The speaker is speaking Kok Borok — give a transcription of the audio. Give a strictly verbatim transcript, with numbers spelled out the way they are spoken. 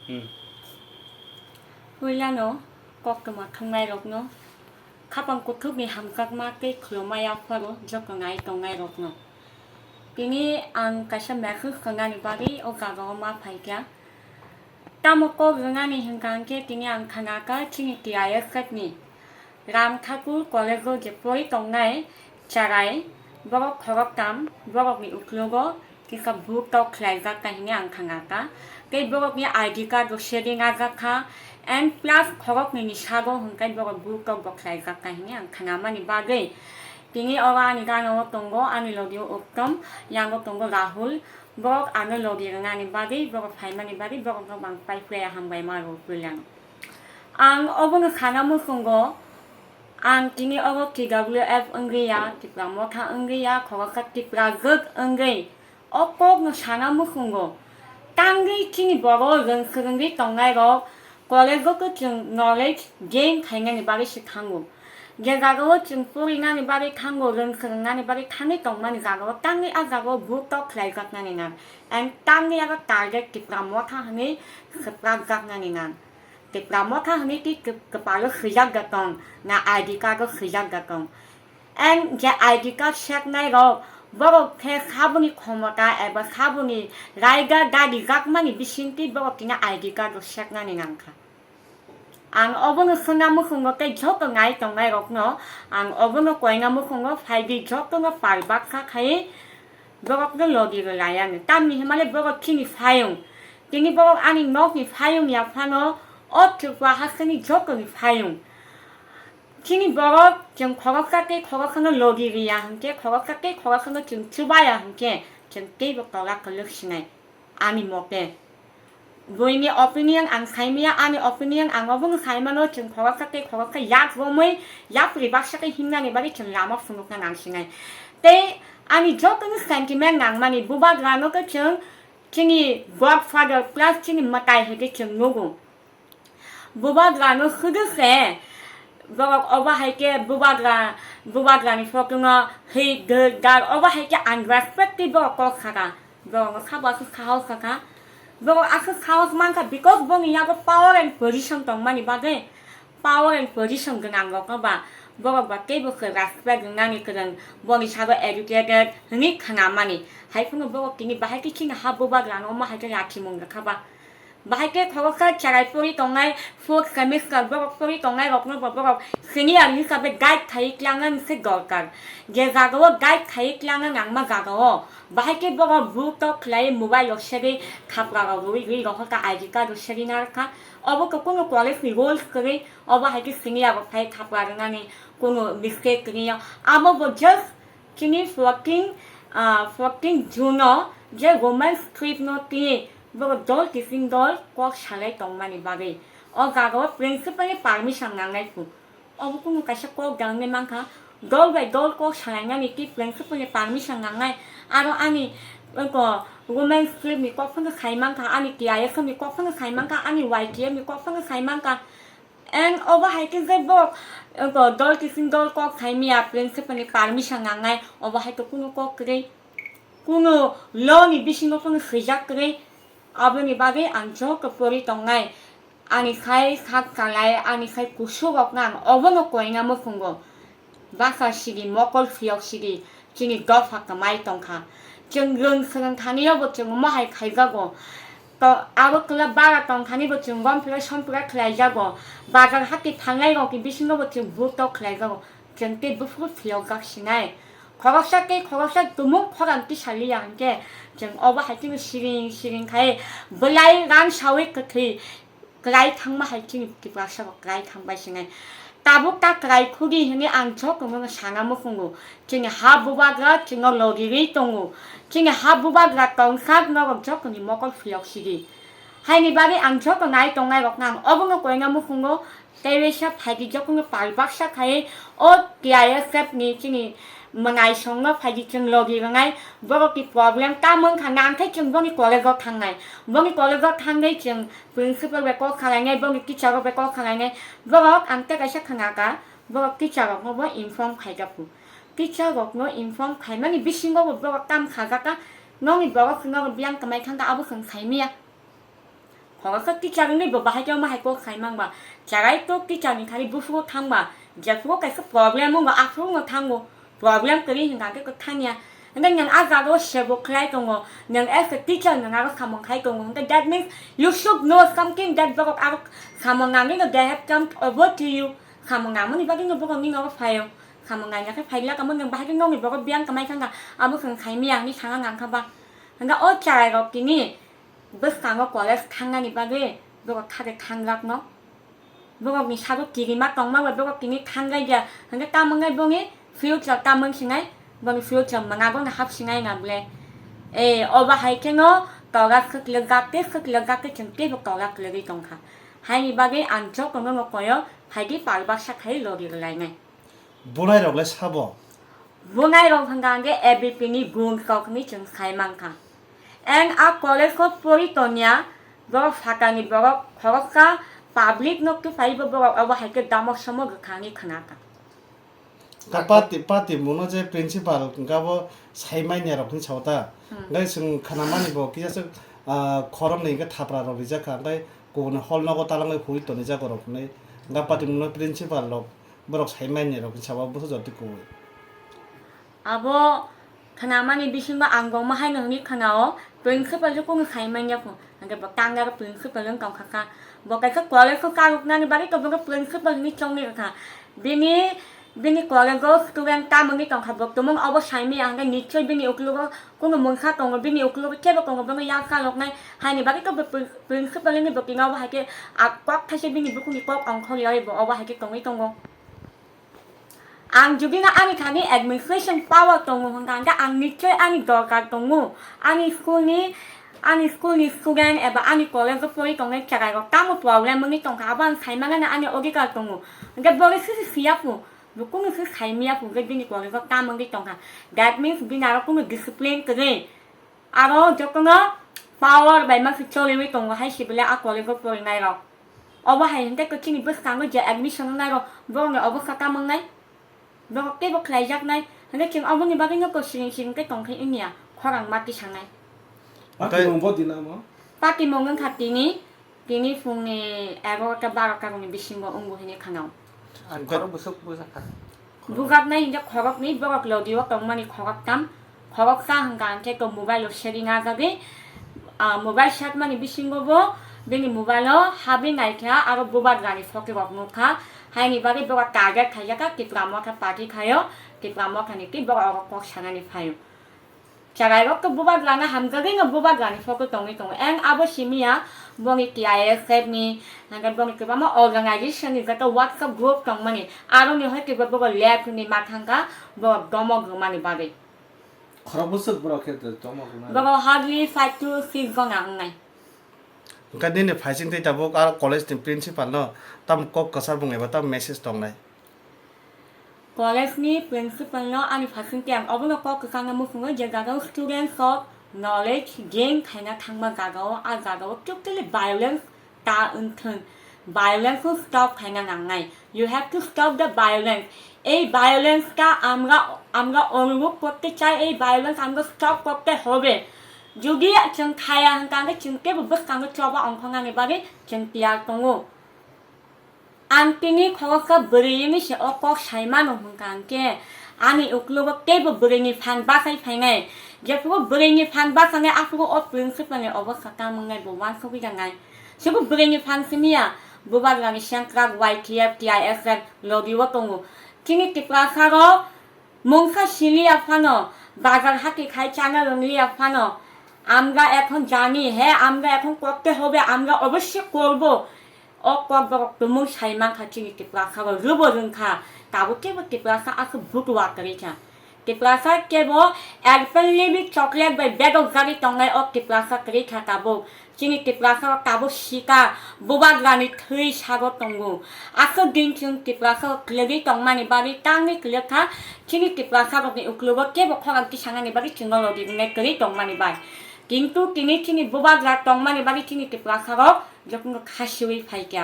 Hmm. Puilano koktwma thwngnairokno khapang kuthukni hamjakma tei khulumma yapharo joto nai tongnairokno. Tini ang kaisa message rwnani bagwi o jagao ma phaikha. Tamo kok rwnani hwnkha hwnkhe tini ang khanakha chini T I S F ni Ram Thakur College o je pori tongnai charai, borok khoroktham, borokni uklogo kisa buk tok khlaijak kha hwnwi ang khanakha. Tei borokni I D card rok se rinajak kha, and plus khoroknwini sago hwnkhai borok buk tok bo khlaijak kha hwnwi ang khanamani bagwi. Tini oro ani gana o tongo, ani logi o Uttom, yango tongo Rahul. Borok ano logi rwnani bagwi, borok phaimani bagwi, borokno bang pai phuya hambai ma rw puilano. Ang obono sana muchungo, ang tini obo T W F wngwi ya, Tipra Motha wngwi ya, khoroksa Tipra gwk wngwi, o kokno sana muchungo. Tangwi chini borok rwng swrwngwi tongnairok, college o khe chwng knowledge gain khainani bagwi se thango. Je jagao chwng porinani bagwi thango, rwng swrwngnani bagwi thangwi tongmani jagao, tangwi a jagao buk tok khlaijaknani nang. And tangwi abo target Tipra Motha hwnwi swprakjaknani nang. Tipra Motha hwnwi twi kwp-, kwpalo swijak da tong, na I D card o swijak da tong. And je I D card seknai rok, borok khe saboni khomota eba saboni raiga dadi jakmani bisingtwi borok tini I D card o seknani nangkha. Ang obono swngna muchungo tei joto nai tongnai rokno ang obono koina muchungo phaidi jotono pal baksa khai borokno logi rwlai ani. Tamni hwnmale borok chini phayung. Tini borok ani nokni phayung ya phano o Tripura hasteni jotoni phayung. Chini borok chwng khoroksa tei khoroksano logi riya hwnkhe, khoroksa tei khoroksano chwng chubaya hwnkhe, chwng teibo tola kwlwk sinai, ani mote. Buini opinion ang saimaya, ani opinion ang obono saimano, chwng khoroksa tei khoroksa yak romwi yapri baksa khe himnani bagwi chwng lama phunukna nang sinai. Tei ani jotono sentiment nangmani bubagrano khe chwng chini godfather plus chini mwtai hai khe chwng nugo. Bubagrano sudu se borok obo hai khe bubagra, bubagrani photo no hwi dwk dar, obo hai khe unrespect tei borok kok saka. Borokno sabo aswk sahos saka. Borok aswk sahos mankha because boni yago power and position tongmani bagwi, power and position gwnang rokno ba borok ba teibo khe respect wngnani kwrwng, boni sabo educated hwnwi khnamani. Hai phano borok tini bahai khe chini ha bubagrano omo hai khe lachi mung rwkha ba. Bahai khe khoroksa cherai pori tongnai, fourth semester borok pori tongnai rokno bo borok senior hisabe guide khai klangnani se dorkar. Je jagao guide khai klangna nangma jagao, bahai khe borok buk tok khlai mobile rok segwi khapra rok rwi rwi rohorkha, I D card rok segwi narwkha. Obo khe kunu college ni rules kwrwi, obo hai khe senior rok phai khapra rwnani kunu mistake kwrwi ya. Amo bo just chini fourteen, ah, fourteen June o je women's trip no tini borok dol kising dol kok salai tongmani bagwi o jagao principal ni permission nangnai phu. Obo kunu kaisa kok da wngwi mankha, dol bai dol kok salainani tei principal ni permission nangnai. Aro ani eko women's trip ni kok phano sai mankha, ani T I S ni kok phano sai mankha, ani Y T F ni kok phano sai mankha. And obo hai khe je bo, bo dol kising dol kok saimaya, principal ni permission nangnai, obo hai khe kunu kok kwrwi, kunu law ni bisingo kunu swijak kwrwi, aboni bagwi ang joto pori tongnai, ani sai sak chalai, ani sai kusu rokno ang obono koina muchungo. Basa sidi, mokol phiyok sidi, chini dopha kwmai tongkha. Chwng rwng swrwng thani bo chwng omo hai khaijago. To, abo kwla bara tong thani bo chwng gom phira som phira khlai jago. Bazar hati thangnai rok ni bisingo bo chwng buk tok khlai jago. Chwng tei buphuru phiyok jak sinai. Khoroksa tei khoroksa tumung khorang tisa liya hwnkhe chwng obo hai kheno siring siring khai bwlai rang sawi kwthwi. Kwrai thangma hai chini Tiprasa rok kwrai thangbai sinai. Tabuk ta kwrai khudi hwnwi ang jotono sana muchungo. Chini ha bubagra chino logirwi tongo. Chini ha bubagra tongsak norok jotoni mokol phiyok sidi. Haini bagwi ang joto nai tongnai rokno ang obono koina muchungo. Tei waisa phaidi jotono pal baksa khai o T I S F ni chini mwnaisongno phaidi chwng logi rwnai, borokni problem tamo wngkha nangkhe chwng boni college o thangnai. Boni college o thangwi chwng principal bai kok salainai, boni teacher rok bai kok salainai. Borok ang tei kaisa khwnaka, borok teacher rokno bo inform khaijak phu. Teacher rokno inform khaimani bisingo bo borok tam khajakha, nokni borok chwngno biyang kwmai thangkha abo chwng saimanya. Khoroksa teacher wngwi bo bahai khe omo hai kok khai mang ba. Cherai tok teacher ni thani buphuru thang ba. Jephuru kaisa problem wngo, aphuru no thango. Problem kwrwi hwnkha khe kwthang ya. Hwnkhe nwng a jaga o sebo khlai tongo. Nwng as a teacher nwng aro samung khai tongo. Hwnkhe that means you should know something that borok aro samung nangwi no they have come over to you. Samung nangmani bagwi no borok ni nogo phaio. Samung nangya khe phailak amo nwng bahai khe nokni borok biyang kwmai thangkha. Abo chwng khai miya hinwi sana nangkha ba. Hwnkhe o cherai rok tini bwskango college thangnani bagwi borok thari thangjak no. Borokni sago kirima tongma bai borok tini thangjakya. Hwnkhe tamungkhe boni future tamung sinai, boni future mwnga bono hap sinai na bwle. E, obo hai kheno toga swkle gate, swkle gate chwng teibo toga kwlwgwi tongkha. Haini bagwi ang jotono no koyo, phaidi pal baksa khai logi rwlainai. Bunai rok le sabo? Bunai rok hwnkha hwnkhe A B P ni gun kok hinwi chwng sai mankha. Ang a college o pori tongya, borok sakani borok khoroksa public no tufai bo borok obo hai khe damo somo gwkhangni khwnakha. Ta pati, pati muno je principal hwnkha bo sai manya rok hinwi sao ta. Hmm. Hwnkhe chwng khwnamani bo kisa swk, ah, khoroknwi hwnkhe thapra rok rijak kha, hwnkhe kubuni hall nogo talangwi hui tonijak borok hinwi. Hwnkhe pati muno principal rok borok sai manya rok hinwi sao, bwsajwk twi kubui. Abo khwnamani bisingo ang bo ma haino hwnwi khwnao, principal se kunu sai manya kho. Hwnkhe bo tangda principal wng tongkha kha. Bo kaisa college o karoknani bagwi to bono principal hinwi chongni rwkha. Bini, bini college o student tamungni tongkha, bo tumung obo saimaya hwnkhe nichoi bini uklogo kunu mungsa tongo, bini uklogo kebo tongo, bono yak chaloknai haini bagwi to bo prin-, principal ni bwtwino obo hai khe a kok thaise bini bukhukni kok ongkhorwi bo obo hai khe tongwi tongo. Ang jodi no ani thani administration power tongo hwnkha hwnkhe ang nichoi ani dorkar tongo. Ani school ni, ani school ni student eba ani college o pori tongnai cherai rok tamo problem wngwi tongkha, abo ang sai mangano ani odhikar tongo. Hwnkhe bo khe sisi siya phu, bo kunu se sai miya phu hwnkhe bini college o tam wngwi tongkha. That means bini aro kunu discipline kwrwi. Aro jotono power bai ma se choliwi tongo hai se belai a college o porinai rok. Obo hai hwnkhe khe chini bwskango je admission wngnai rok borokni obostha tamo wngnai? Borok teibo khlaijaknai hwnkhe chwng oboni bagwino kok siring siring khe tongkhe wngya khorang ma tisanai. Patimung bo dinamo? Patimung wngkha tini. Tini phungni egarota barota rokni bisingo wngo hinwi khwnao. Ang khorok bwswk bujakha. Bujaknai hinkhe khoroknwi borok logio tongmani khoroktham, khoroksa hwnkha hinkhe to mobile o seri najagwi, ah, mobile sakmani bisingo bo bini mobile o habwi naikha aro bubagrani photo rok nukha, haini bagwi borok target khaijakha Tipra Motha party khaio, Tipra Motha ni twi borok oro kok sanani phaio. Cherai rok to bubagrano hamjagwi no bubagrani photo tongwi tongo. Eng abo simiya boni T I S F ni, hwnkhe boni kwbangma organization ni joto WhatsApp group tongmani. Aroni hoi kebo bobo left ni ma thangkha, bo domo gwmani bagwi. Khorok bwswk borok khe to domo gwmani? Bobo hardly five to six jona wngnai. Hwnkhe nini phaising tei tabuk a college ni principal no tam kok kwchar bung eba tam message tongnai? College ni principal no ani phaising tei ang obono kok kwchangno muchungo je jaga o students rok knowledge gain khaina thangma jaga o, a jaga o totally violence ta wngthwng, violence no stop khaina nangnai. You have to stop the violence. এই violence টা আমরা, আমরা অনুভব করতে চাই, এই violence আমরা stop করতে হবে. Jodi chwng khaya hwnkha hwnkhe chwng teibo bwskango choba ongkhornani bagwi chwng tiyar tongo. Ang tini khoroksa bwrwini se o kok sai mano hwnkha hwnkhe ani uklogo teibo bwrwini phan bachai phainai. Jephuru bwrwini phan bachanai aphuru o principal ni obostha tamo wngnai bo uansugwi janai. Sebo bwrwini phan simiya, bubagrani sengkrak Y T F, T I S F logi o tongo. Chini Tiprasa rok mungsa siliya phano, bazar hati khai chana rwngliya phano, আমরা এখন জানি, হ্যাঁ, আমরা এখন করতে হবে, আমরা অবশ্যই করব. O kok borok tumung sai mankha chini Tiprasa rok, rwbo rwngkha, tabuk kebo Tiprasa aswk butua kwrwi kha. Tiprasa kebo apple ni bi chocolate bai bedok jagwi tongnai o Tiprasa kwrwi kha tabuk. Chini Tiprasa rok tabuk sikar, bubagrani thwi sago tongo. Aswk din chwng Tiprasa rok kwlwgwi tongmani bagwi tangwi kwlwkha. Chini Tiprasa rokni uklogo kebo khorang tisanani bagwi chwngno logi rwnai kwrwi tongmani bai. Kintu tini chini bubagra tongmani bagwi chini Tiprasa rok jotono khasiwi phaikha.